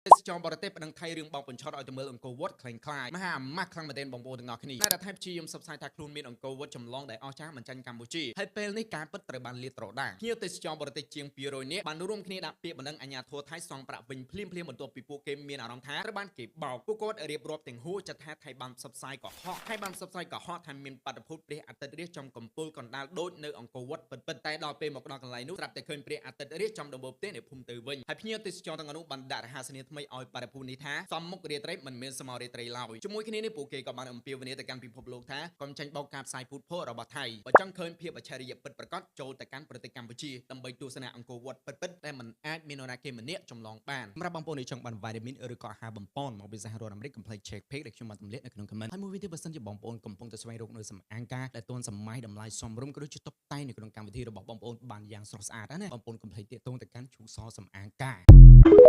ទេសចរបរទេសប្តឹងថៃរឿងបោកបញ្ឆោតឲ្យទៅមើលអង្គរវត្តក្លែងក្លាយមហាអាម៉ាស់ខ្លាំងមែនទែនបងប្អូនទាំងអស់គ្នាតែថៃព្យាយាមផ្សព្វផ្សាយថាខ្លួនមានអង្គរវត្តចម្លងដែលអស្ចារ្យមិនចាញ់កម្ពុជាហើយពេលនេះការពិតត្រូវបានលាតត្រដាងភ្ញៀវទេសចរបរទេសជាង200នាក់បានរួមគ្នាដាក់ពាក្យបណ្ដឹងអាជ្ញាធរថៃសងប្រាក់វិញភ្លាមៗបន្ទាប់ពីពួកគេមានអារម្មណ៍ថាត្រូវបានគេបោកពួកគាត់រៀបរាប់ទាំងហួរចិត្តថាថៃបានផ្សព្វផ្សាយកុហកថៃបានផ្សព្វផ្សាយកុហកថាមានបាតុភូតព្រះអាទិត្យរះចំកំពូលកណ្ដាលដូចនៅអង្គរវត្តពិតៗតែដល់ពេលមកដល់កន្លែងនោះស្រាប់តែឃើញព្រះអាទិត្យរះចំដំបូលផ្ទះនៃភូមិទៅវិញហើយភ្ញៀវទេសចរទាំងអស់នោះបានដាក់រហស្សនាថ្មីឲ្យបាតុភូតនេះថាសំមុខរាត្រីមិនមានសមោរាត្រីឡើយជាមួយគ្នានេះពួកគេក៏បានអំពាវនាវទៅកាន់ពិភពលោកថាកុំចាញ់បោកការផ្សាយភូតភររបស់ថៃបើចង់ឃើញភាពអច្ឆរិយៈពិតប្រាកដចូលទៅកាន់ប្រទេសកម្ពុជាដើម្បីទស្សនាអង្គរវត្តពិតៗដែលមិនអាចមាននរណាគេម្នាក់ចម្លងបានសម្រាប់បងប្អូនដែលចង់បានវីតាមីនឬក៏អាហារបំប៉នមកពីសហរដ្ឋអាមេរិកកុំភ្លេច check page ដែលខ្ញុំបានទម្លាក់នៅក្នុង comment ហើយមួយវិញទៀតបើសិនជាបងប្អូនកំពុងតែស្វែងរកនៅសម្អាងការដែលទាន់សម័យតម្លៃសមរម្យក៏ដូចជាតុបតែងនៅក្នុងកម្មវិធីរបស់បងប្អូនបានយ៉ាងស្រស់ស្អាតណាបងប្អូនកុំភ្លេចទាក់ទងទៅកាន់ឈូសសម្អាងការ។